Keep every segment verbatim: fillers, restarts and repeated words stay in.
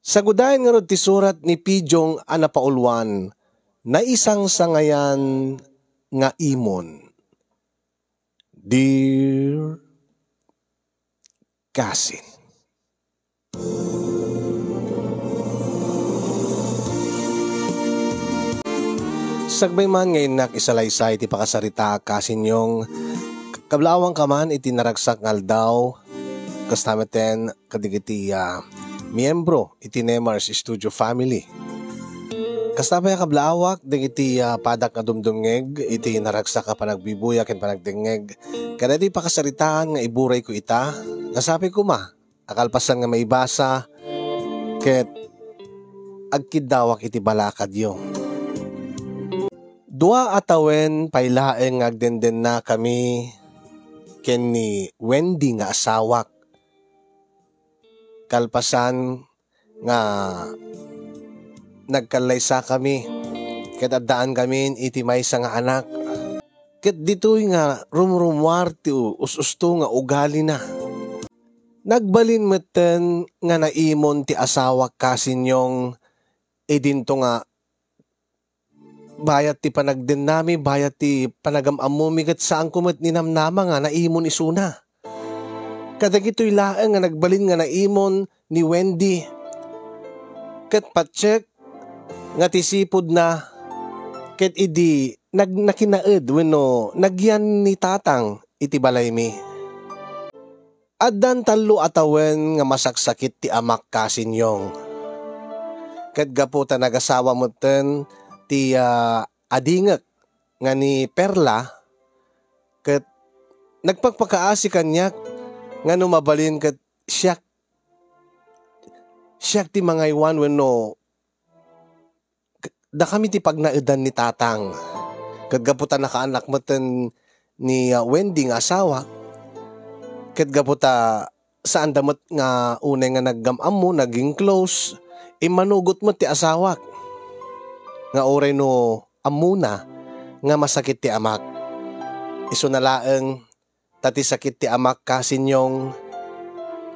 Sagudayen ngarud ti surat ni Pijong a napauluan, Naisangsangayan nga Imon. Dear Cousin. Sakbay man nga innak isalaysay ti pakasarita, Cousin Yong, kablaawangka man iti naragsak nga aldaw, kasta metten kadagiti, ah, miyembro iti Nemar's Studio family. Kasta pay a kablaawak dagiti, ah, padak nga dumdumngeg iti naragsak a panagbibuya ken panagdengngeg kadagiti pakasaritaan nga iburayko ita, nga sapay koma a kalpasan nga maibasa ket agkiddawak iti balakadyo. Dua a tawen pay laeng nga agdendennakami ken ni Wendy nga asawak. Kalpasan nga nagkallaysakami ket addaankamin iti maysa nga anak. Ket ditoy nga rumrumuar ti u-, us-usto nga ugalina. Nagbalin metten nga naimon ti asawak, Cousin Yong, idinto nga bayat ti panagdennami, bayat ti panagam-ammomi, ket saanko met ninamnama nga naimon isuna. Kadagitoy laeng nga nagbalin nga naimon ni Wendy. Ket patiek nga ti sipudna, ket idi nag-, nakinaed wenno nagyan ni Tatang iti balaymi. Addan tallo a tawen nga masaksakit ti amak, Cousin Yong. Ket gapu ta nagasawa metten ti, ah, adingek nga ni Perla, ket nagpakpakaasi kaniak nga no mabalin ket siak, siak ti mangaywan wenno dakami ti pagnaedan ni Tatang. Ket gapu ta nakaanak metten ni, ah, Wendy nga asawa, ket gapu ta saanda met nga unay nga naggam-ammo, naging close, immanugot met ti asawak nga uray no ammona nga masakit ti amak. Isuna laeng ta ti sakit ti amak, Cousin Yong,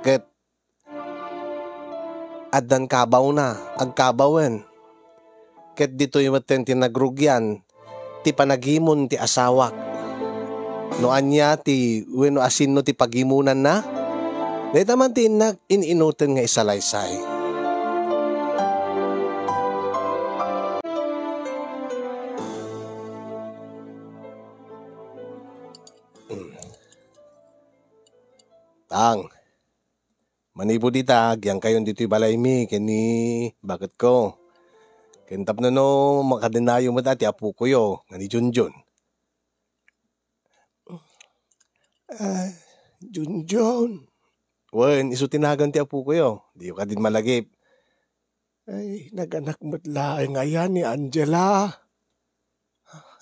ket addan kabawna, agkabawen. Ket ditoy metten ti nagrugian ti panagimon ti asawak. No ania ti wenno asinno ti pagimonanna, dayta man ti innak in-inuten nga isalaysay. Tang, manipud ita, agyankayon ditoy balaymi ken ni baketko. Ken tapno no makadennayo met a ti apokoyo nga ni Junjun. Ah, Junjun. Wen, isu ti nagan ti apokoyo. Diyo kadin malagip. Ay, naganak met laeng aya ni Angela.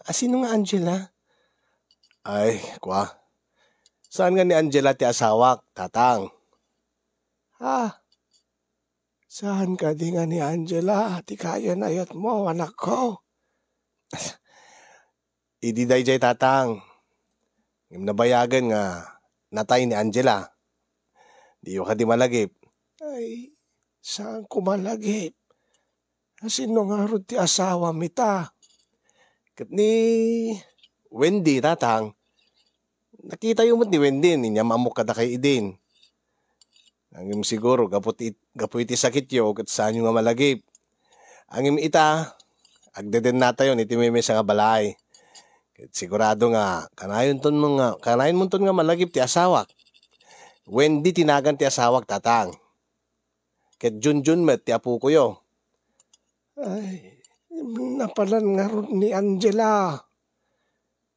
Asino nga Angela? Ay, kwa. Saan nga ni Angela ti asawak, Tatang? Ha? Saan kadi nga ni Angela ti kayan-ayatmo, anakko? Idi daydiay, Tatang. Ngem nabayagen nga natay ni Angela. Diyo kadi malagip? Ay, saanko malagip? Asino ngarud ti asawam ita? Ket ni Wendy, Tatang. Nakitayo met ni Wendy, inyam-ammok kadakay idin. Ngem siguro, gapu ti, gapu iti sakityo, ket saanyo nga malagip. Ngem ita, agdedennatayon iti maymaysa nga balay. Ket sigurado nga, kanayonton mo nga, kanayonmonton nga malagip ti asawak. Wendy ti nagan ti asawak, Tatang. Ket Junjun met ti apokoyo. Ay, napalan ngarud ni Angela.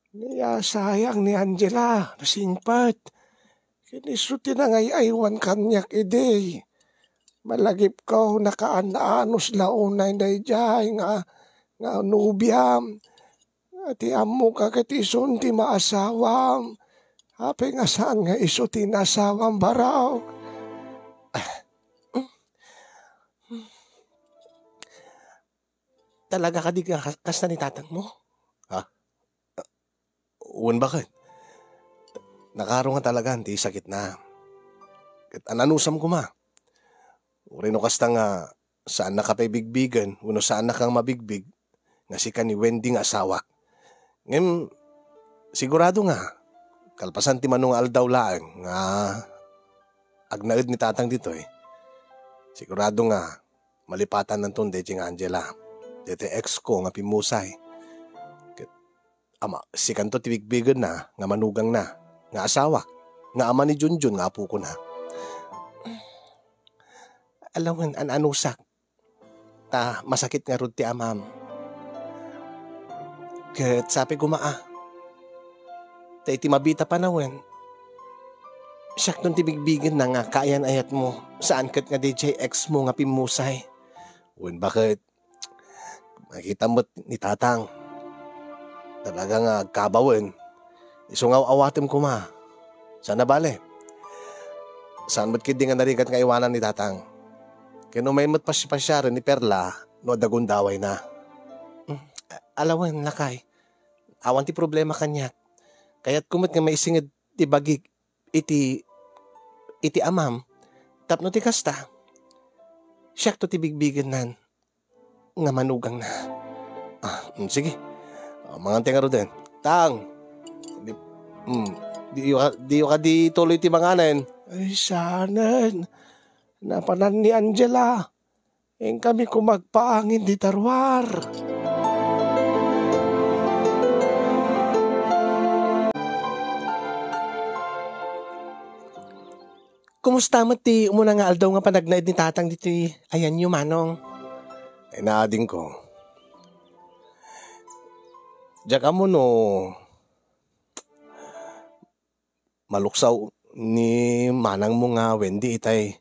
Ni, ah, sayang ni Angela, nasingpet. Ken isu ti nangay-aywan kaniak idi. Malagipko, nakaan-anus la unay daydiay nga, nga nobiam. Ti ammok a ket isun ti maasawam. Apay nga saan nga isu ti inasawam, Barok? Talaga kadi nga kas-, kasta ni tatangmo? Ha? Wen, baket. Nakaro nga talagan ti sakitna. Ket ananusam koma. Uray no kasta nga Saannaka pay bigbigen wenno saannakang mabigbig nga sika ni Wendy nga asawak. Ngem, sigurado nga, kalpasan ti mano nga aldaw laeng nga agnaed ni Tatang ditoy, sigurado nga malipatannanton daytoy nga Angela, daytoy ex ko nga pimmusay. Ket, ama, sikanto ti bigbigenna nga manugangna, nga asawak, nga ama ni Junjun nga apokona. Alawen, an-anusak, ta masakit ngarud ti amam. Ket sapay koma a, ta iti mabiit a panawen, siakton ti bigbigenna nga kaayan-ayatmo, saan ket nga daydiay ex mo nga pimmusay. Wen, baket, makita met ni Tatang. Talaga nga agkabawen. Isu nga aw-awatem koma. Saan a bale. Saan met ketdi nga narigat nga iwanan ni Tatang. Ken umay met pasiasiaren ni Perla no adda gundawayna. Hmm, a-, alawen, lakay. Awan ti problema kaniak. Kayatko met nga maisinged ti bagik iti, iti amam. Tapno ti kasta, siakto ti bigbigennan nga manugangna. Ah, mm, sige. Ah, mangan ti ngaruden. Tang! Di, mm, di ka, di ka di tuloy ti manganen. Ay, saanen. Napanan ni Angela. Inkami koma agpaangin dita ruar. Kumusta met ti umuna nga aldaw nga panagnaed ni Tatang ditoy ayanyo, Manong? Ay, naadingko. Diak ammo no maluksaw ni manangmo nga Wendy itay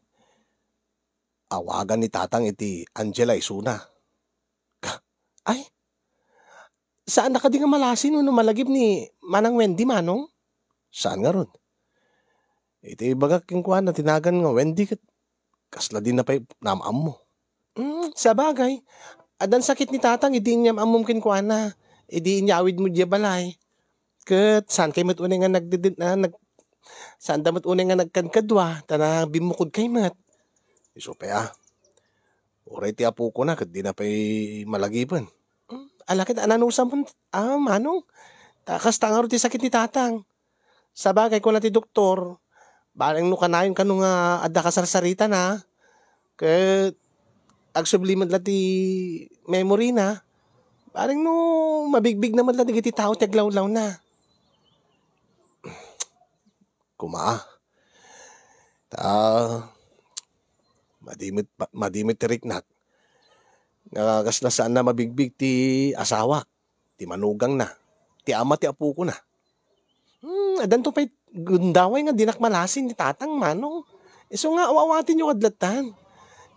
awagan ni Tatang iti Angela isuna. Ka-, ay, saan na kadi nga malasin wenno malagip ni Manang Wendy, Manong? Saan ngarud? Iti ibagak kenkuana ti nagan nga Wendy ket kasla dina pay naam-ammo. Mm, sabagay, addan sakit ni Tatang idi inyam-ammom kenkuana, idi inyawidmo diay balay. Ket saankay met unay nga nagdeded-, ah, nag-, saanda met unay nga nagkadkadua, ta nabimmukodkay met. Isu pay a. Uray ti apokona ket dina pay malagipen. Mm, ala ket ananusam, ah, Manong. Ta kasta ngarud ti sakit ni Tatang. Sabagay, kuna ti doktor, bareng no kanayon kano nga adda kasarsaritana, ket agsubli met la ti memory na, bareng no mabigbigna met la dagiti tao ti aglawlawna. Koma, ta, madi met, ma-, madi met ti riknak nga kasla saanna mabigbig ti asawak, ti manugangna, ti ama ti apokona. Hmm, addanto pay gundaway nga dinak malasin ni Tatang, Manong. Isu nga aw-awatenyo kad lattan.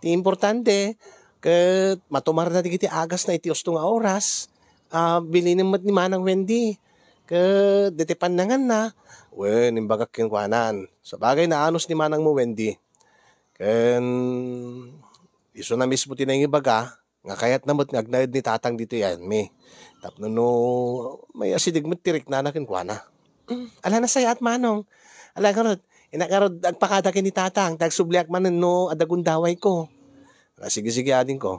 Ti importante, ket matumarna dagiti agasna iti usto nga oras. Ah, bilinen met ni Manang Wendy. Ket deti pannanganna, wen, imbagak kenkuanan. Sabagay, naanus ni manangmo, Wendy. Ken isuna mismo ti nangibaga, nga kayatna met nga agnaed ni Tatang ditoy ayanmi. Tapno no maiasideg met ti riknana kenkuana. Mm, ala, nasayaat, Manong. Ala, ngarud, innak ngarud agpakada ken ni Tatang, ta agsubliak manen no adda gundawayko. Ala, sige, sige, adingko.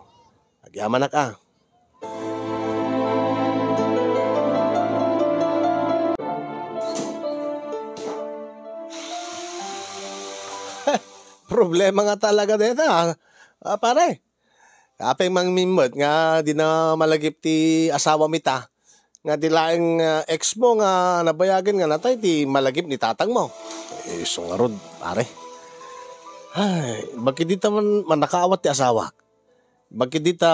Agyamanak a. Problema nga talaga deta, ah. Ah, pare. Apay mangmimmet nga di na malagip ti asawam ita, nga di laeng, ah, ex mo nga nabayagen nga natay ti malagip ni tatangmo. Isu ngarud, pare. Ay, bakit di ta man, manakaawat ti asawak? Bakit di ta,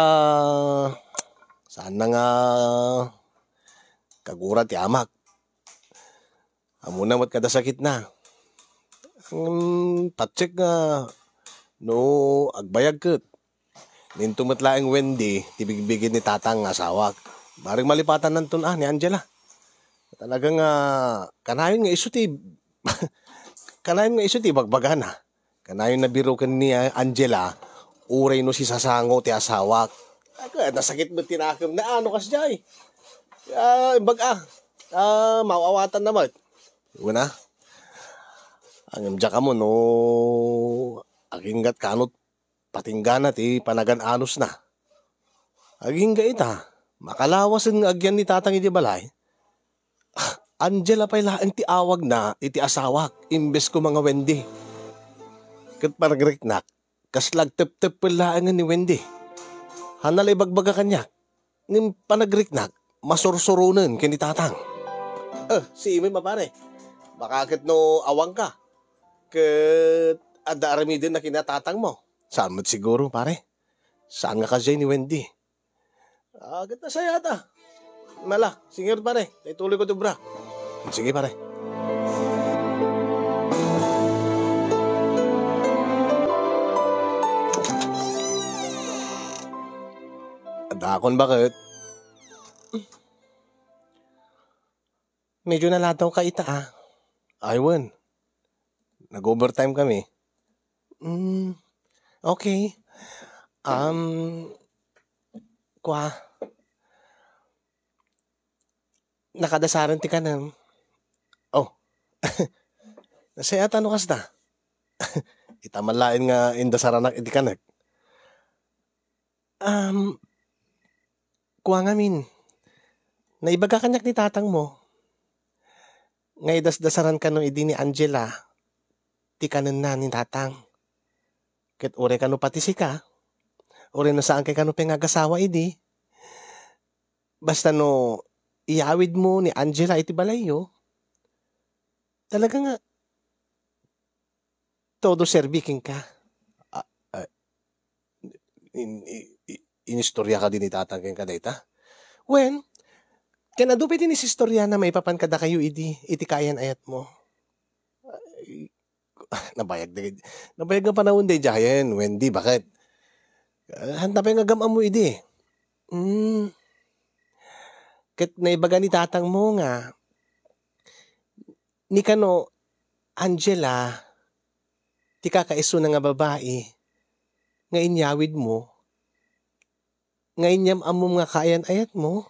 saan na nga kagura ti amak? Ammona met kada sakitna. Ngem patsek nga no agbayag ket ninto met laeng Wendy ti bigbigin ni tatang nga asawak. Bareng malipatannanton a ni Angela. Talaga nga kanayon nga isu ti, kanayon nga isu ti ibagbagana. Kanayon nabiro ken ni Angela, uray no sisasango ti asawak. Aga, nasakit met ti nakemna, ano kasdiay? Ah, imbag a. Ah, maaw-awatanna met. Una, ngem diak ammo no aginggat kano patinggana ti panagan-anusna. Agingga ita, makalawasen nga agyan ni Tatang iti balay, Angela pay laeng ti awagna iti asawak imbes koma nga Wendy. Ket panagriknak, kasla agtepteppel laengen ni Wendy. Haanna la ibagbaga kaniak, ngem panagriknak, masursuronen ken ni Tatang. Eh, si Imoy, mapare. Baka ket no awanka, ket adda aramidenna ken ni tatangmo. Saan met siguro, pare. Saan nga kasiay ni Wendy. Ah, ket nasayaat. Mala, singer, pare. Tay tuloy ko ti obra. Sige, pare. Dakon, baket. Medyo naladaw ka ita, ah. Ay, wen. Nag-overtime kami. Mm, okay. Um, kwa, nakadasaren ti kanem. Oh. Nasayaat no kasta. Ita man laeng nga indasaranak iti kanek. Um, kua ngamin, naibaga kaniak ni tatangmo nga idasdasaran kano idi ni Angela ti kanenna ni tatang. Ket uray kano pati sika, uray no saan kay kano pay nga agasawa idi, basta no iyawidmo ni Angela iti balayyo, talaga nga todo serbi kenka. Ah, ah, in-, i-, i-, inistorya kadi ni tatang kenka dayta? Wen, ken adu pay ti nisistoriana maipapan kadakayo idi, iti kaayan-ayatmo. Ay, nabayag dagiti, nabayag nga panawen daydiayen, Wendy, baket? Ah, handa pay nga agam-ammo idi. Mm. Ket naibaga ni tatangmo nga, ni kano, Angela, ti kakaisuna nga babai nga inyawidmo, nga inyam-ammom nga kaayan-ayatmo,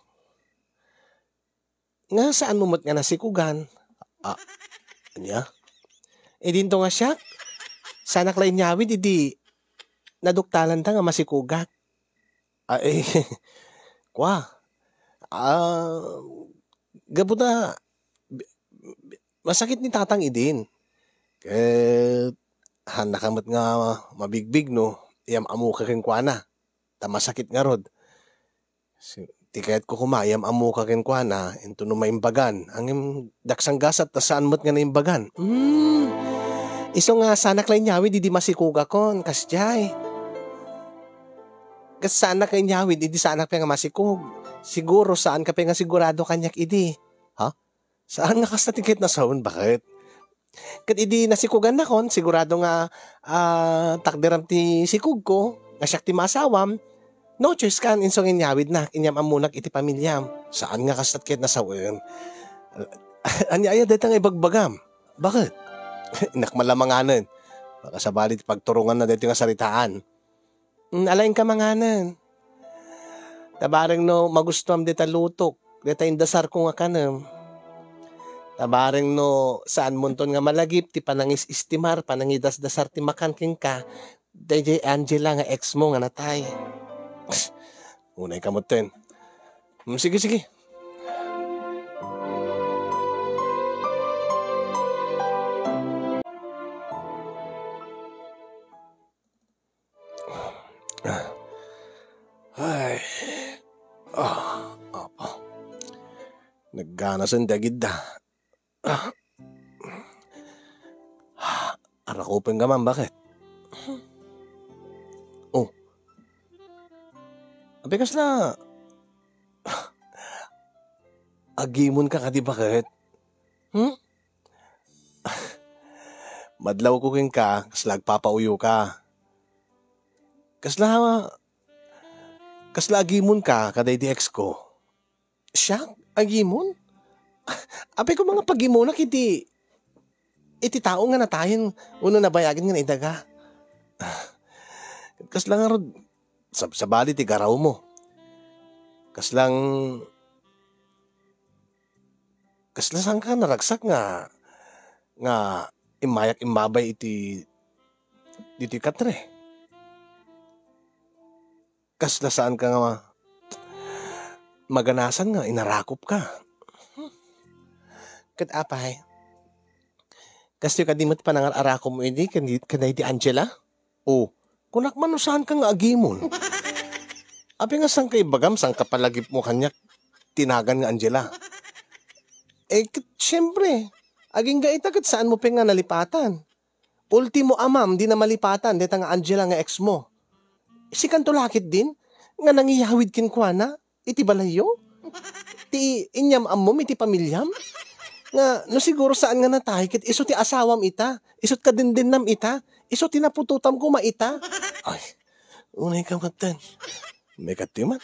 nga saanmo met nga nasikugan. Ah, ania? Idinto nga siak, saanak la inyawid idi naduktalanta nga masikugak. Ay, kua. Ah, gapu ta, bi-, bi-, masakit ni tatang idin. Ket, haannaka met nga mabigbig no, iyam-ammoka kenkuana. Ta masakit ngarud. Si-, ti kayatko koma, iyam-ammoka kenkuana, intono maimbagan. Ngem daksang gasat ta saan met nga naimbagan. Hmm. Isu nga saanak la inyawid idi masikugakon, kasdiay. Ket saanak nga inyawid idi saanak pay nga masikog. Siguro, saanka pay nga sigurado kaniak idi. Ha? Saan nga kasta ti ket nasawen, baket? Ket idi nasikugannakon, sigurado nga, ah, takderam ti sikugko, nga siak ti maasawam, no choice kan, inso nga inyawidnak, inyam-ammonak iti pamiliam. Saan nga kasta ti ket nasawen? Ania aya dayta nga ibagbagam? Baket? Innak man la manganen. Baka sabali ti pagturonganna daytoy nga saritaan. Mm, ala, inka manganen. Ta bareng no magustuam dita lutok, dita indasarko nga kanem. Ta bareng no saanmonton nga malagip ti panangis-istimar, panangidasdasar ti makan kenka, daydiay Angela nga ex mo nga natay. Unay ka metten. Mm, sige, sige. Ay. Ah, apa. Nagganasen dagidda. Ah. Arakupen ka man, baket? Oh. Abi kasla agimon ka kadi, baket? Hmm? Madlawko kenka, kasla agpapauyo ka. Kasla, kasla agimon ka kadaydi ex ko. Siak? Agimon? Apay ko nga pagimonak iti, iti tao nga natayen wenno nabayagen nga naidaga. Kasla ngarud, sab-, sabali ti garaw mo. Kaslang, kasla saan ka naragsak nga, nga immayak immabay iti, ditoy katre? kasla saanka nga ma-, maganasan nga inarakopka. Ket apay, kastoy kadi met panangar-arakopmo idi ken, ken daydi Angela? O, kunak man no saanka nga agimon. Apay nga saanka ibagam, saanka palagipmo kaniak ti nagan nga Angela? Eh, ket, siempre, agingga ita ket saanmo pay nga nalipatan. Ultimo, amam, di na malipatan dayta nga Angela nga ex mo. Sikanto la ketdin nga nangiyawid kenkuana iti balayyo? Ti inyam-ammom iti pamiliam? Nga no siguro saan nga natay ket isu ti asawam ita, isu ti kadendennam ita, isu ti naputotam koma ita? Ay, unay ka metten. May katoy man.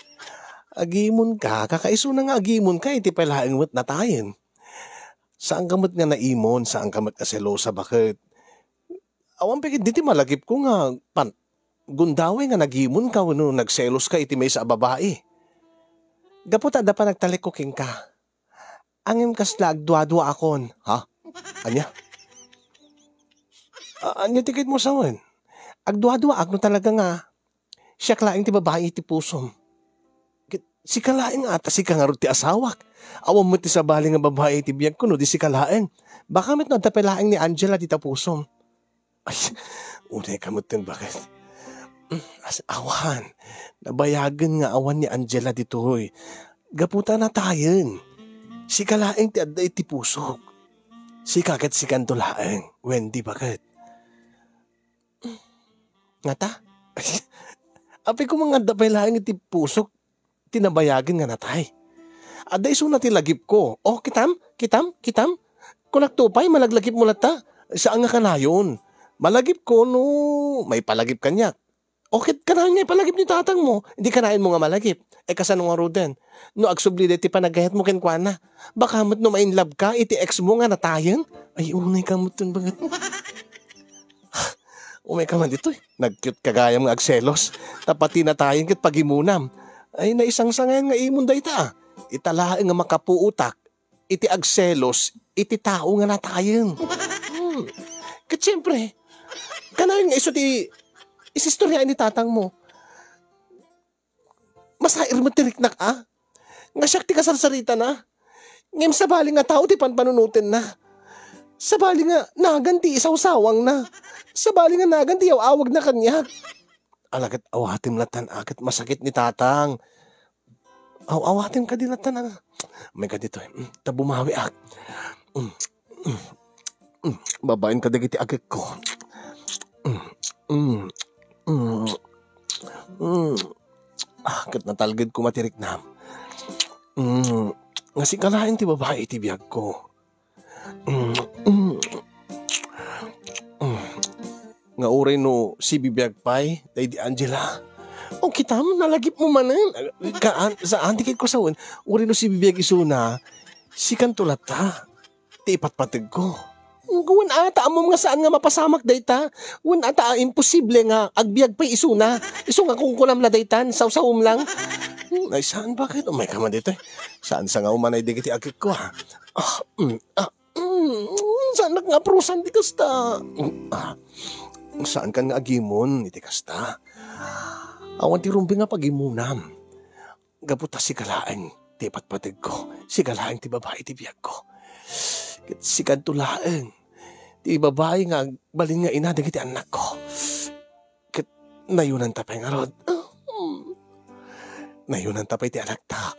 Agimonka, kakaisuna nga agimonka, iti pay laeng met natayen. Saanka met nga naimon, saanka met nga selosa, baket? Awan pay ketdi ti malagipko nga pan-, gundaway nga nagimonka wenno nagseloska iti maysa a babai. Gapu ta adda panagtalekko kenka. Ngem kasla agduaduaakon, ha? Ania? A-, ania ti kayatmo sawen? Agduaduaak no talaga nga siak laeng ti babai iti pusom. Ket sika laeng a, ta sika ngarud ti asawak. Awan met ti sabali nga babai iti biagko no di sika laeng. Baka met no adda pay laeng ni Angela dita pusom. Ay, unay ka metten, baket? Mm, as-, awan. Nabayagen nga awan ni Angela ditoy. Gapu ta natayen. Sika laeng ti adda iti pusok. Sika ket sikanto laeng, Wendy, baket? Ngata? Apay koma nga adda pay laeng iti pusok ti nabayagen nga natay. Adda isuna ti lagipko. O, kitam? Kitam? Kitam? Kunakto pay, malaglagipmo latta. Saan nga kanayon. Malagipko no maipalagip kaniak. O, ket kanayon nga ipalagip ni tatangmo. Di kanayonmo nga malagip. E, kasano ngaruden? No agsubli daytoy panagayatmo kenkuana. Baka met no ma-in love ka iti ex mo nga natayen? Ay, unay ka met, baket? Umay ka man ditoy. Nag-cute ka gayam nga agselos. Ta pati natayen ket pagimonam. Ay, naisangsangayan nga imon dayta. Ita laeng nga makapuotak iti agselos iti tao nga natayen. Hmm. Ket siempre, kanayon nga isu ti isistorya ni tatangmo. Masair met ti riknak a nga siak ti kasarsaritana. Ngem sabali nga tao ti panpanunotenna. Sabali nga nagan ti isawsawangna. Sabali nga nagan ti yaw-awagna kaniak. Ala ket awatem lattan a ket masakit ni tatang. Aw-awatem kadi lattan a. May kaditoy. Mm, ta bumawiak. Mm, mm, mm. Babaen kadagiti agekko. Mm, mm, mm, mm. Ah, ket natalged koma ti riknam. Mm, nga sika laeng ti babai iti biagko. Mm, mm. Mm. Nga uray no sibibiag pay, daydi Angela. O kitam, nalagipmo manen. Kaan, saan ti ket kusawen? Uray no sibibiag isuna, sikanto latta ti ipatpategko. Wen ata ammom nga saan nga mapasamak dayta. Wen ata a imposible nga agbiag pay isuna. Isu nga kunkunam la daytan, sawsawem lang. Hmm, ay saan, baket? Umay ka man ditoy. Saan sa nga umanay dagiti agekko, ha? Ah, mm, ah, mm, saanak nga aprusan ti kasta. Mm, ah, saan kan nga agimon iti kasta? Awan ti rumbeng nga pagimonam. Gapu ta sika laeng ti patpategko, sika laeng ti babai ti biagko. Ket sikanto laeng ti babai nga agbalin nga ina dagiti annakko. Ket nayonanta pay ngarud. Nayonanta pay ti anakta.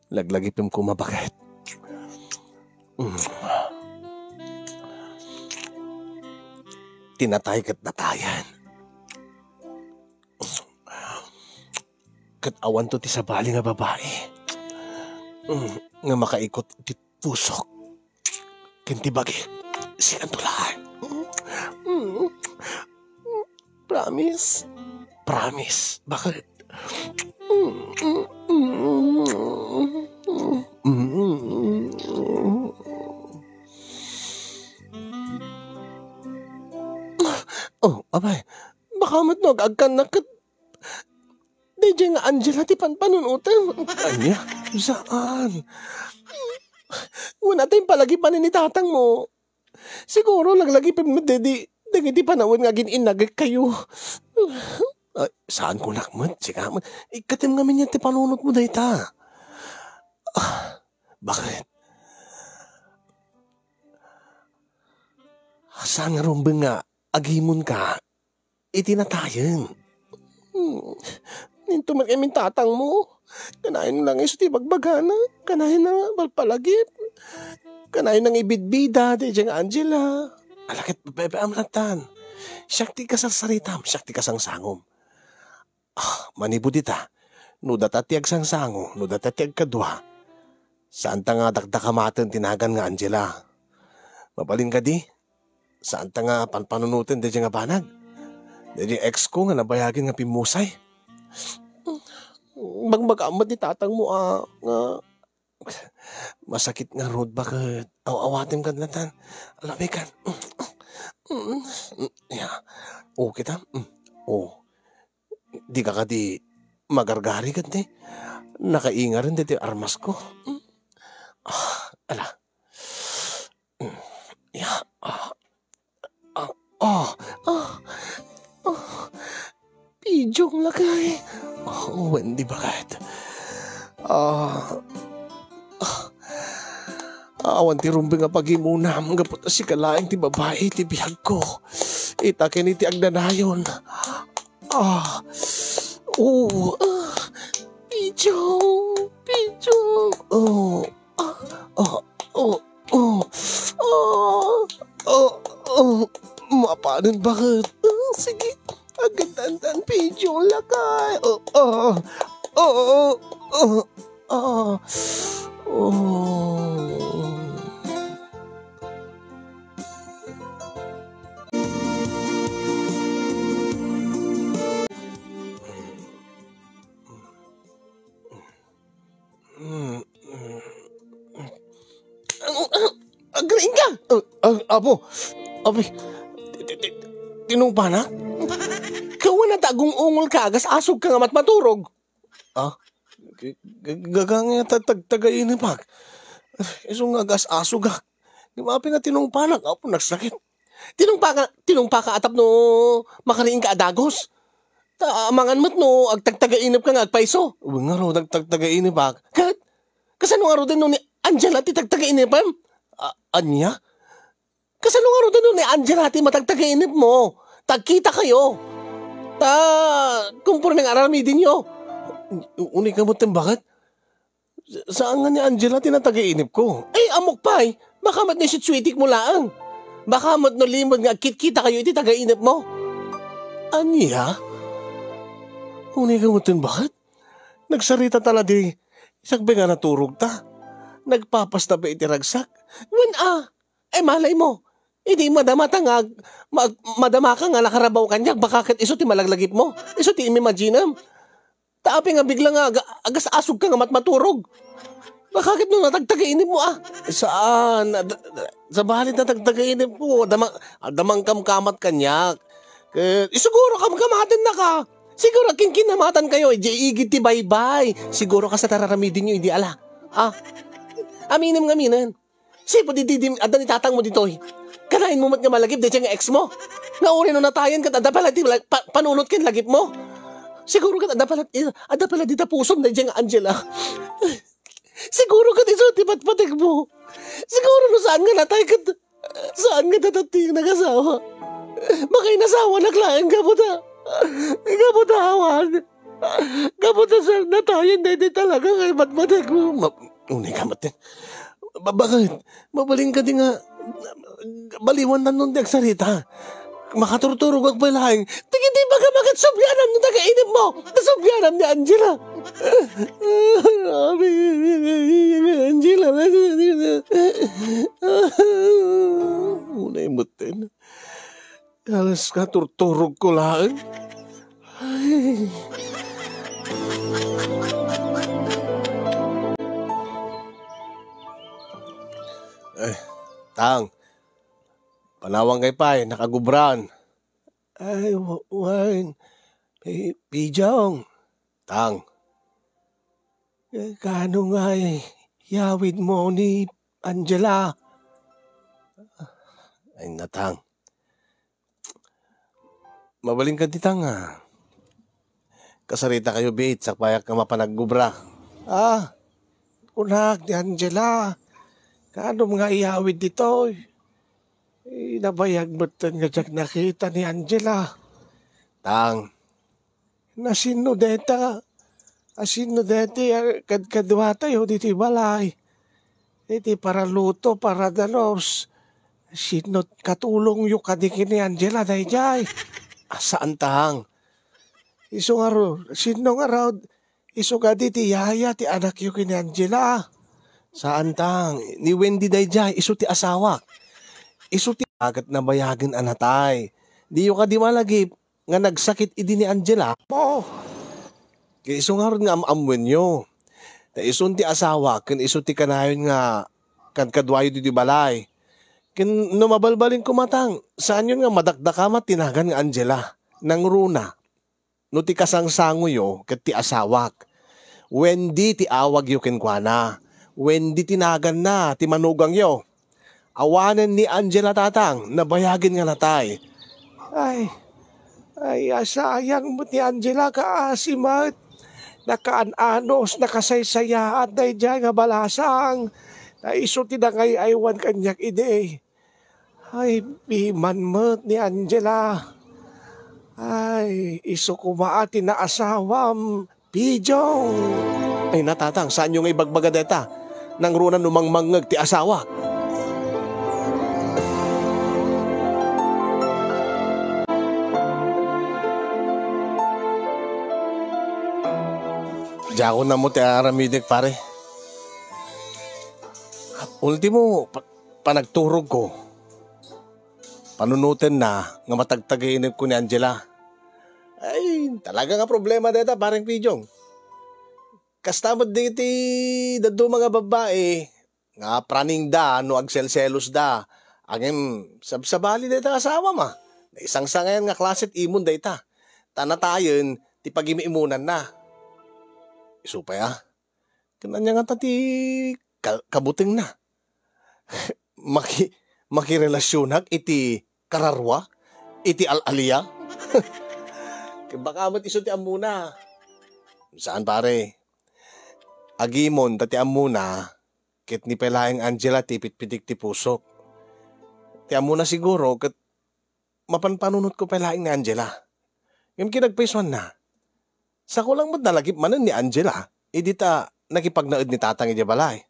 Laglagipem koma, baket. Mm. Ti natay ket natayan. Ket awanto ti sabali nga babai, mm, nga makaikot iti pusok ken ti bagik. Sikanto laeng. Mm. Promise? Promise. Bakit? Oh, abay. Baka met no ag-agkannak ket Idiay nga Angela ti panpanunotem. Ania? Saan? Wen, ata impalagip manen ni tatangmo. Siguro, laglagipem met daydi, dagiti panawen nga agin-innagekkayo. Ay, saan kunak met, sika met. Ikkatem ngamin ti panunotmo dayta. Ah, bakit? Saan nga rumbeng nga agimonka iti natayen? Hmm, ninto met ngamin tatangmo. Kanayon lang isu ti bagbagana. Kanayon nga palpalagip. Kanayon nga ibidbida daydiay nga Angela. Ala ket, bebe-, amlatan. Siak ti kasarsaritam, siak ti kasangsangom. Ah, manipud ita, no data ti agsangsango, no data ti agkadua, saanta nga dakdakamaten ti nagan nga Angela. Mabalin kadi, saanta nga panpanunoten daydiay nga banag. Daydiay ex ko nga nabayagen nga pimmusay. Bagbagam met ni tatangmo a, nga masakit ngarud, baket aw-awatem kad latan. Alawikan. Ya. O kita. O. Dika kadi magargari ket ni nakaingaren daytoy armasko. Ah, ala. Ya. Ah, ah, ah, ah. Pidjong, lakay. Oh, Wendy, bakit? Ah, ah, awan ti rumbeng a pagimonam gapu ta sika laeng ti babai ti biagko. Ita ken iti agdanayon. Ah, oh, ah, Pidjong, Pidjong. Oh, ah, ah, oh, oh, ah, oh, oh, mapanen, bakit? Ah, sige. Agdandan, Pidjong, lakay. Oh, oh, oh, oh, oh, oh. Mm, mm. Ano, ano? Agriing ka? Ah, ah, apo. Abi, ti-, ti-, ti-, tinungpanak? Kawan na ta agung-ungol ka, agas-asog ka nga matmaturog. Ah? G-, g-, gaga nga ta-, tag-, tagainipak. Isu nga agas-asog, ah. Di ba, api nga tinungpanak, apo, nagsakit. Tinungpa ka, tinungpa ka a tapno makariing ka a dagus. Ta, amangan met no agtagtagainep ka nga agpayso. Wen ngarud, agtagtagainep ak. Ket, kasano ngaruden no ni Angela ti tagtagainepem? A-, ania? Kasano ngaruden no ni Angela ti matagtagainepmo? Tagkita kayo. Ta, kumporme nga aramidenyo. U-, uni ka met, bakit? Sa-, saan nga ni Angela ti natagainepko? Ay, ammok pay. Baka met no isutsuitik mo laeng. Baka met no limed nga agkitkita kayo iti tagainepmo. Ania? Uni ka met, bakit? Nagsarita ta la di, sakbay nga naturog ta. Nagpapasta pay iti ragsak. Wen a, ay malay mo. Idi madama ta nga ag-, mag-, madama ka nga nakarabaw kaniak, baka ket isu ti malaglagipmo. Isu ti imimaginem. Ta apay nga bigla nga aga-, agas-asog ka nga matmaturog? Baka ket no natagtagainepmo, ah. Saan? Ad-, ad-, sabali natagtagainepko. Adda man, adda man kamkamat kaniak. Ket, eh, siguro kamkamatenna ka. Siguro kinkinamatan kayo, idiay igid ti baybay. Siguro kasta ti ar-aramidenyo idi ala. Ah. Aminem nga aminen. Sipud idi, di, adda ni tatangmo ditoy. Kanayon mo met nga malagip daydiay nga ex mo. Nga uray no natayen ket adda pay la ti lag-, pa-, panunot ken lagipmo. Siguro ket adda pay la, adda pay la dita pusom daydiay nga Angela. Siguro ket isu ti patpategmo. Siguro no saan nga natay ket saan nga dayta ti nagasawa. Makainasawanak laeng gapu ta, gapu ta awan. Gapu ta sa natayen daytoy talaga nga imatmategmo. Ma-, uni ka met. Ba-, bakit? Mabalin kadi nga baliwan ta no ti agsarita. Makaturturogak pay laeng. Dagiti baga-bagat sublianam ni tagainepmo. Sublianam ni Angela. Angela. Unay met. Alas ka, turturog ko laeng. Ay. Ay, Tang. Panawang kay pay, nakagubran. Ay, wa-, wen. Pi-, Pijong. Tang. Eh, kaano nga iyawidmo ni Angela? Ay, natang. Mabalin ka, Tang, ah. Kasarita kayo, bit, sakbayak nga mapan agubra. Ah, kunak ni Angela. Kaano nga iyawid ditoy? Eh, nabayag metten nga diak nakita ni Angela. Tang. Nasino dayta? Asino dayta, ah, kadkaduatayo ditoy balay? Iti paraluto, paradanos. Sino katulongyo kadi ken ni Angela daydiay? Ah, saan, Tang. Isu ngarud, sino ngarud? Isu kadi ti yaya ti anakyo ken ni Angela? Saan, Tang. Ni Wendy daydiay, isu ti asawak. Isu ti ket nabayagen a natay. Diyo kadi malagip nga nagsakit idi ni Angela? Oh. Ket isu ngarud nga am-ammoenyo. Ta isun ti asawak ken isu ti kanayon nga kadkaduayo ditoy balay. Ken no mabalbalin koma, Tang, saanyon nga madakdakama ti nagan nga Angela. Nangruna. No ti kasangsangoyo ket ti asawak. Wendy ti awagyo kenkuana. Wendy ti naganna ti manugangyo. Awanen ni Angela, Tatang, nabayagen nga natay. Ay, ay, asayang met ni Angela, kaasi met. Nakaan-anos, nakasaysayaat daydiay nga balasang. Ta isu ti nangay-aywan kaniak idi. Ay, piman met ni Angela. Ay, isu koma a ti naasawam, Pidong! Ay, natatang, saanyo nga ibagbaga dayta? Nangruna no mangmangngeg ti asawak. Diakon ammo ti aramidek, pare. Ultimo, pa-, panagturogko. Panunotenna nga matagtagainepko ni Angela. Ay, talaga nga problema dayta, pareng Pidong. Kasta met dagiti dadduma nga babbai nga praningda no agselselosda. Ngem sabsabali dayta nga asawam a. Naisangsangayan nga klase ti imon dayta. Ta natayen ti pagim-imonanna. Isu pay a. Ken ania ngata ti ka-, kabutengna? Maki-, makirelasionak iti kararua? Iti al-alia? Ket baka met isu ti ammona. Saan, pare. Agimon ta ti ammona, ket ni pay laeng Angela ti pitpitik ti pusok. Ti ammona siguro, ket mapanpanunotko pay laeng ni Angela. Ngem kinagpaysuanna, sako lang met nalagip manen ni Angela, idi ta nakipagnaed ni Tatang idiay balay.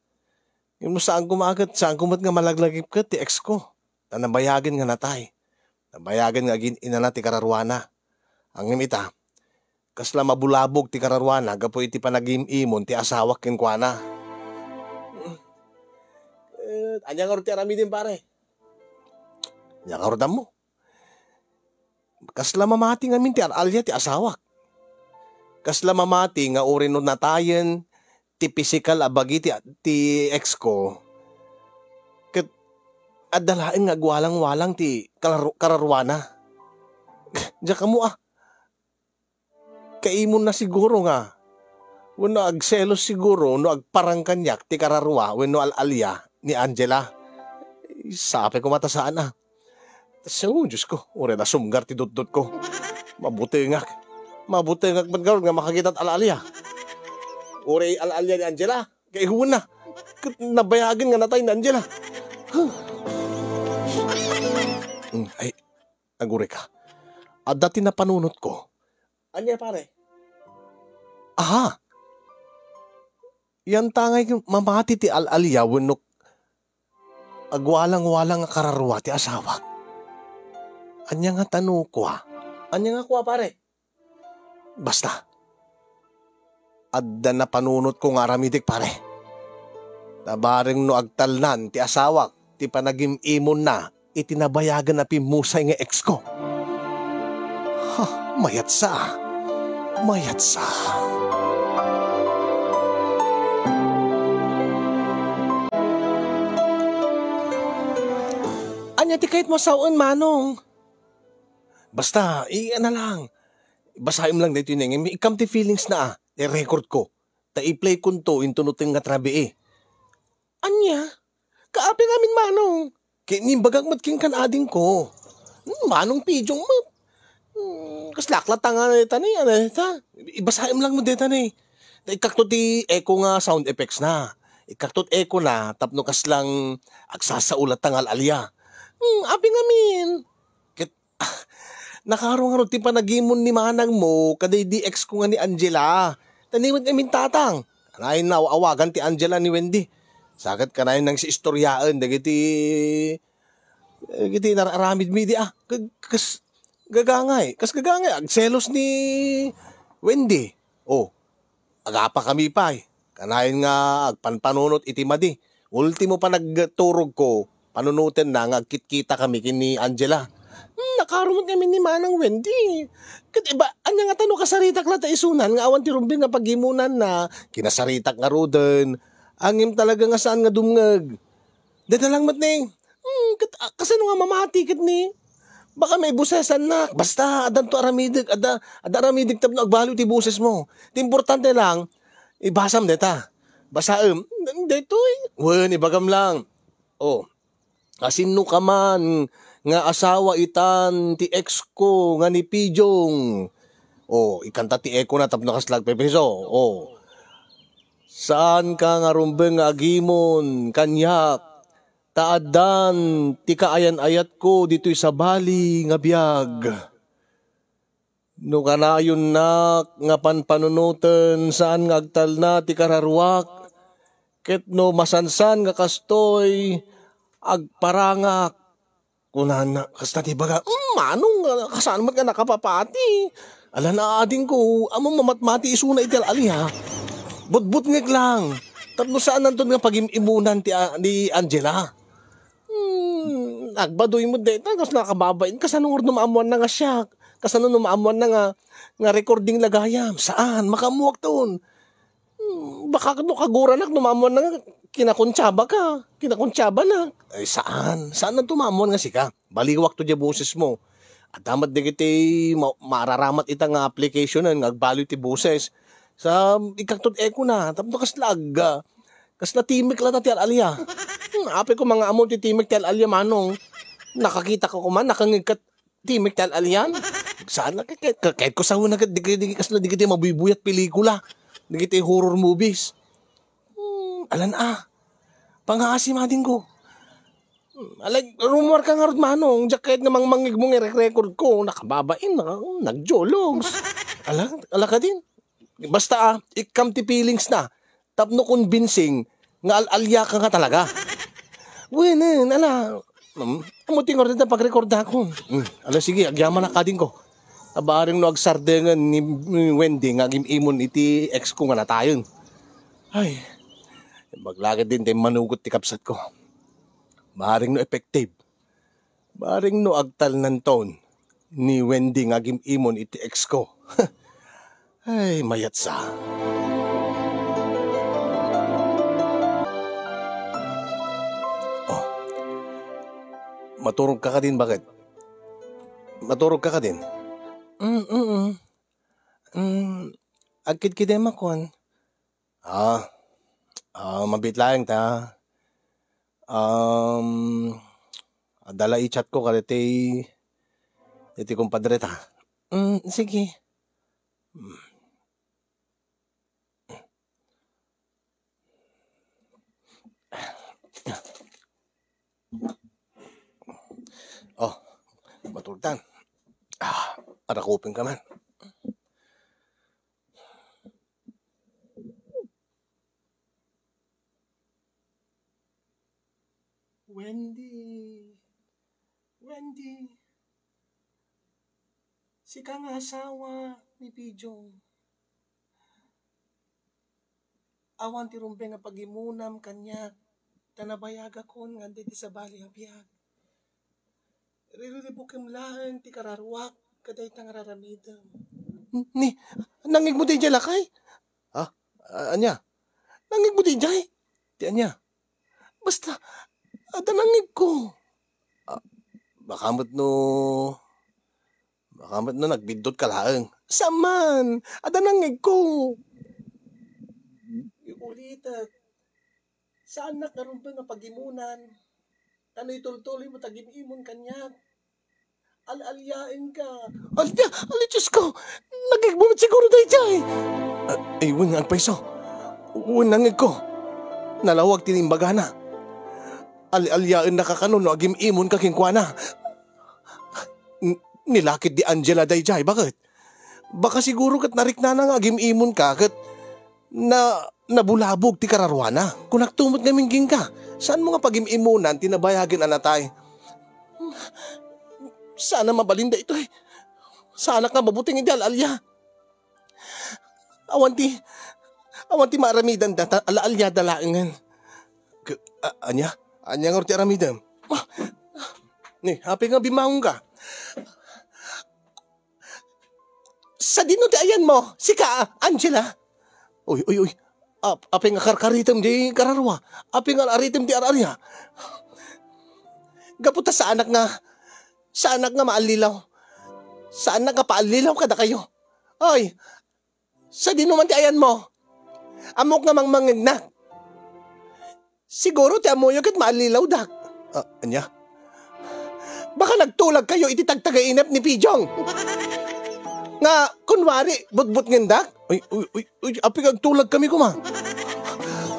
Ngem no saan koma ket, saan ko met nga malaglagip ket ti ex ko. Ta nabayagen nga natay. Nabayagen nga agin-inana ti kararuana. Ngem ita, kasla mabulabog ti kararuana gapu iti panagim-imon ti asawak kenkuana. Eh, ania ngarud ti aramiden, pare? Ania ngarud ammo? Kasla mamati ngamin ti al-alia ti asawak. Kasla mamati nga uray no natayen ti pisikal a bagi ti, ti ex ko, ket adda laeng nga agwalang-walang ti kalaru-, kararuana. Diak ammo a. Kaimonna siguro nga, wenno agselos siguro no agparang kaniak ti kararua wenno al-alia ni Angela. Sapay koma ta saan a. So, Diyos ko, uray nasumgar ti dutdotko. Mabutengak. Mabutengak met ngarud nga makakita ti al-alia. Uray al-alia ni Angela, kaihuwenna. Ket nabayagen nga natay ni Angela. Hmm, ay, aguray ka. Adda ti napanunotko. Ania, pare? Aha! Yantangay mamati ti al-alia wenno agwalang-walang a kararua ti asawak. Ania nga tano kua? Ania nga kua, pare? Basta, adda napanunotko nga aramidek, pare. Ta bareng no agtalnan ti asawak ti panagim-imonna iti nabayagen a pimmusay nga ex ko. Ha, mayatsa. Mayatsa. Ania ti kayatmo a sawen, Manong? Basta, i-, ano lang. Basaem lang daytoy, Neng. Ikkam ti feelings na, ah. ti record ko. Ta i-play konto into no tengnga ti rabii. Ania? Kaapin amin, Manong? Ket imbagak met kenka, adingko. Hmm, Manong Pijong met. Hmm, kaslak latta nga dayta ni, ano dayta? Ibasaem lang met dayta ni. Ta ikkakto ti echo nga sound effects na. Ikkakto ti echo na, tapno kaslang agsasao latta nga al-alia. Hmm, apin amin. Ket, ah, nakaro ngarud ti panagimon ni manangmo kadaydi ex ko nga ni Angela. Tanimet ngamin tatang. Kanayon na aw-awagan ti Angela ni Wendy. Sa ket kanayon nang si istoryaen dagiti, dagiti nar-aramid mi di, ah. Kag-, kas gagangay, kas gagangay, agselos ni Wendy. Oh, agapa kami pay. Kanayon nga agpanpanunot iti madi. Ultimo panagturogko, panunotenna nga agkitkita kami ken ni Angela. Hmm, nakaro met ngamin ni Manang Wendy. Ket iba, ania ngata no kasaritak latta isunan nga awan ti rumbeng nga pagimonanna, kinasaritak ngaruden. Ngem talaga nga saan nga dumngeg. Dayta lang met ni. Hmm, ket, ah, kasano nga mamati ket ni? Baka maibosesannak. Basta, addanto aramidek, adda, adda aramidek tapno agbaliw ti bosesmo. Ti importante lang, ibasam dayta. Basaem, daytoy. Wen, ibagam lang. Oh, asinno ka man nga asawa itan ti ex ko nga ni Pijong? Oh, ikkanta ti echo na tapno kasla agpepriso. Oh. Saanka nga rumbeng nga agimon kaniak, ta addan ti kaayan-ayatko ditoy sabali nga biag. No kanayonnak nga panpanunoten, saan nga agtalna ti kararuak, ket no masansan nga kastoy, agparangak. Kunana, kasta ti baga, "Mm, Manong, ah, kasano met nga nakapapati? Ala na, adingko, ammom a matmati isuna iti al-alia. Butbutngek lang. Tapno saananton nga pagim-imunan ti, ah, ni Angela." Hmm, agbaduy met dayta, kas nakababain. Kasano ngarud no maammoanna nga siak? Kasano no maammoanna nga, nga recording la gayam? Saan, makaammoakton. Hmm, baka no kaguranak no maammoanna nga kinakuntsabaka, kinakuntsabanak. Ay, saan? Saananto maammoan nga sika? Baliwakto diay bosesmo. Adda met dagiti ma-, mararamat ita nga applicationen nga agbaliw ti boses. Sa ikkakto ti echo na, tapno kasla ag-, kasla timek latta ti al-alia. Hmm, apay koma nga ammom ti timek ti al-alia, Manong. Nakakitaka koma, nakangngegka timek ti al-alian. Saan na, kay, kay, kay, kay, kasano na ket, dagiti, dagiti kasla, dagiti mabuybuyat pelikula. Dagiti horror movies. Hmm, alan a. Pangaasim adingko. Hmm, alag, rumuarka ngarud, Manong. Diak kayat nga mangmangngegmo nga irerekordko. Nakababain, naka-, nagjologs. Ala, ala kadin. Basta, ah, ikkam ti feelings na. Tapno convincing nga al-aliaka nga talaga. Wen, ala, hmm, ammo ti ngarud ta pagrekordakon. Hmm, ala, sige, agyamanak adingko. Ta bareng no agsardengen ni, ni Wendy nga agim-imon iti ex ko nga natayen. Ay, imbag la ketdin ti immanugot ti kabsatko. Bareng no effective. Bareng no agtalnanton ni Wendy nga agim-imon iti ex ko. Ay, mayatsa. Oh. Maturog ka kadin, baket? Maturog ka kadin? Mm, mm. Mm, agkidkidemakon. Ah, ah, mabiit laeng ta. Um, adda la i-chat ko kaditi, iti kumpadre ta. Mm, sige. Mm. Oh, matultan. Ah, arakupin ka man. Wendy, Wendy, sika nga asawa ni Pijong. Awan ti rumbeng a pagimunam kaniak, ta nabayagakon nga adda iti sabali a biag. Ririribukem laeng ti kararuak kadayta nga raramidem. Ni, nangngegmo ti idiay lakay? Ha? A-, ania? Nangngegmo ti idiay? Ti ania? Basta, adda nangngegko. Ah, baka met no, baka met no nagbiddut ka laeng. Saan man, adda nangngegko. Ulitek. Saannak ngarud nga pagimunan. Kano itultuloy mo ta agim-imon kaniak? Al-aliaenka. Alda, ali, Diyos ko! Nagigmo met siguro daydiay! Ah, ay, wen nga agpayso. Wen nangegko. Nalawag ti imbagana. Al-aliaennaka kano no agim-imonka kenkuana. N-, nilakid di Angela daydiay, baket? Baka siguro ket nariknana nga agim-imonka ket na, nabulabog ti kararuana. Kunakto met ngamin kenka, saanmo nga pagim-imonan ti nabayagen a natay? Saan a mabalin daytoy. Saanak nga mabuteng iti al-alia. Awan ti, awan ti maaramidanda ta al-aliada laengen. K-, a-, ania? Ania ngarud ti aramidem? Ah, ni, apay nga bimmangonka? Sadino ti ayanmo? Sika, Angela? Uy, uy, uy. Ap-, apay nga karkaritem di kararua? Apay nga ar-aritem di ar-aria? Gapu ta saanak nga, saanak nga maallilaw. Saanak nga paallilaw kadakayo. Oy, sadino man ti ayanmo? Ammok nga mangmangngegnak. Siguro ti ammoyo ket maallilawdak. Ah, ania? Baka nagtulagkayo iti tagtagainep ni Pijong. Nga, kunwari, butbutngendak? Uy, uy, uy, uy, apay nga agtulagkami koma?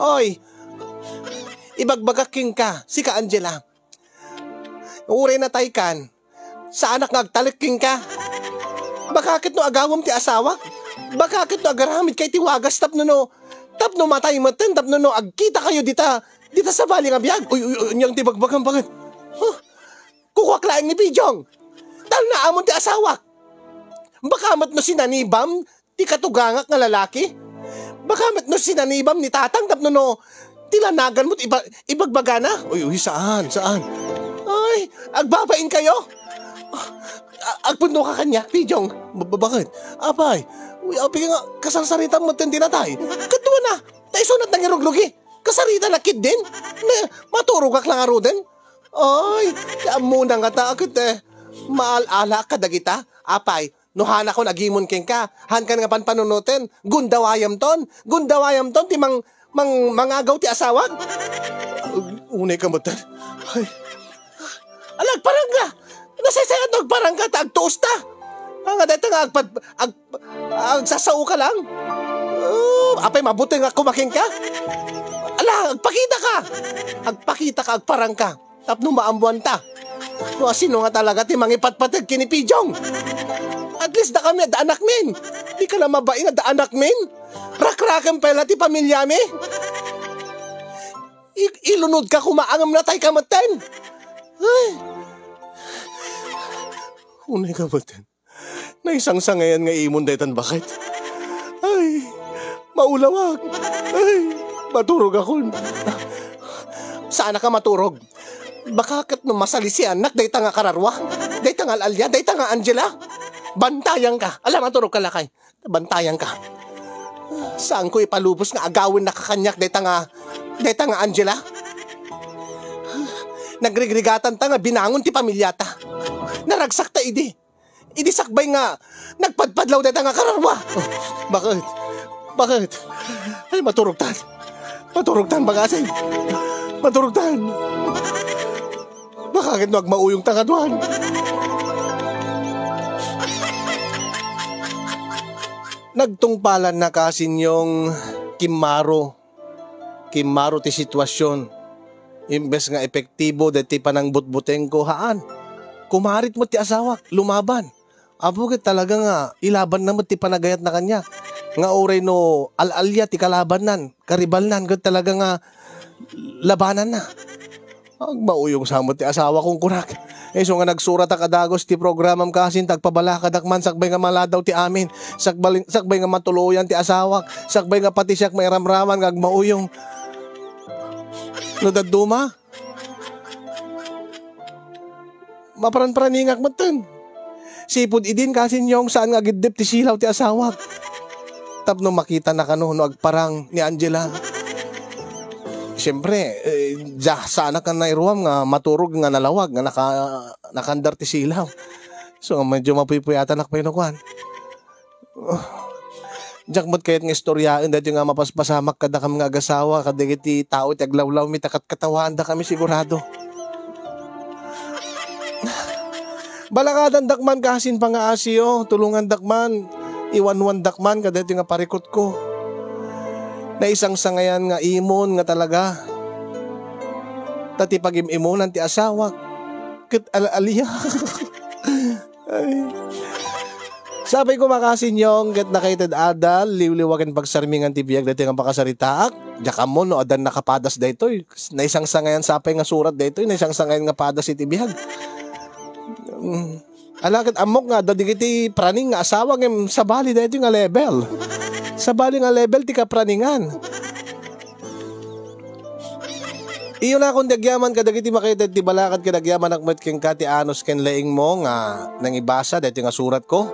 Oy, ibagbagak kenka, sika, Angela. Uray nataykan, saanak nga agtalek kenka. Baka ket no agawem ti asawak, baka ket no agaramidka iti wagas tapno no, tapno matay metten, tapno no agkitakayo dita, dita sabali nga biag. Uy, uy, uy, anian ti bagbagam, baket? Huh? Kukuak laeng ni Pijong. Talnaamon ti asawak. Baka met no sinanibam ti katugangak nga lalaki? Baka met no sinanibam ni Tatang tapno no tilanagan mo't iba-, ibagbagana? Uy, uy, saan, saan? Ay, agbabain kayo? A-, agpudno ka kaniak, Pijong. Ba-, ba-, bakit? Apay, uy, apay nga, kasarsaritam met ti natay. Kaduana, ta isunat nangirugrugi. Kasarita na ketdin. Ne, maturogak lang aruden. Ay, ti ammona nga ta, ket, eh, maal-ala kadagita. Apay, no hanakon agimon kenka, hankan nga panpanunoten, gundawayamton, gundawayamton ti mang-, mang-, mangagaw ti asawak. Ug-, unay ka met. Ay. Ala, agparangka! Nasaysayaat no agparangka ta agtuosta. Nga dayta nga agpad-, ag-, agsasao ka lang. Oh, apay mabuteng a kumakin ka? Ala, agpakita ka! Agpakita ka, agparangka. Tapno maammuanta no asino nga talaga ti mangipatpateg ken ni Pijong. At least dakami adda anakmin. Di ka la mabain adda anakmin. Rakrakem pay la ti pamilyami. I-, ilunod ka koma ngem natay ka metten. Ay. Unay ka metten. Naisangsangayan nga imon daytan baket. Ay, maulawak. Ay, maturog akon. Saan ka maturog? Baka ket no masalisiannak dayta nga kararua, dayta nga al-alia, dayta nga Angela. Bantayan ka. Ala, maturog ka lakay. Bantayan ka. Saan ko ipalubos nga agawen na kakaniak dayta nga, dayta nga Angela? Nagrigrigatan ta nga binangon ti pamilyata. Naragsak ta idi. Idi sakbay nga nagpadpadlaw dayta nga kararua. Oh, bakit? Bakit? Ay, maturog tan. Maturog tan, bagasing. Maturog tan. Baka ket no agmauyong ta kaduan. Nagtungpalan na ka, Sinyong, kimmaro. Kimmaro ti sitwasyon. Imbes nga epektibo deti panangbutbutengko, haan. Kumarit met ti asawak, lumaban. Apo ket talaga nga ilabanna met ti panagayatna kaniak. Nga uray no al-alia ti kalabannan, karibalnan, ket talaga nga labananna. Agmauyong sa met ti asawak, kunkunak. Isu nga nagsuratak a dagus ti programam kasin, ta agpabalakadak man sakbay nga maladaw ti amin, sakbay, sakbay nga matuloyan ti asawak, sakbay nga pati siak mairamraman nga agmauyong. No dadduma, maparanparaningak metten. Sipud idin kasin, Nyong, saan nga agiddep ti silaw ti asawak tapno makitana kano no agparang ni Angela. Siyempre, eh, dia, saanak nga nairuam nga maturog nga nalawag nga naka-, nakaandar ti silaw. So, medyo mapuypuyatanak pay no kuan. Diak met kayat nga istoryaen daytoy nga mapaspasamak kadakami nga agasawa, kadagiti tao iti aglawlawmi, ta katkatawaandakami sigurado. Balakadandak man kasin pangaasiyo, tulongandak man, iwanwandak man kadaytoy nga parikutko. Naisangsangayan nga imon nga talaga. Ta ti pagim-imonan ti asawak, ket al-alia. Ay. Sapay ko makasinyong ket nakaitd adal, liwliwa ken pagsarmingan ti biag daytoy nga pakasaritaak. Diak ammo no addan nakapadas daytoy. Naisangsangayan sapay nga surat daytoy, naisangsangayan nga padas iti biag. Mm. Ala ket ammok nga adda dagiti praning nga asawa ngem sabali daytoy nga level. Sabali nga level ti kapraningan. Iyo nakon ti agyaman kadagiti makaited ti balakad ket agyamanak met kenka ti anus ken leengmo nga nangibasa daytoy nga suratko.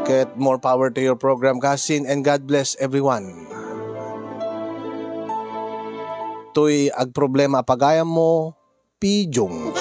Ket more power to your program, kasin, and God bless everyone. Toy agproblema a pagayammo, Pijong.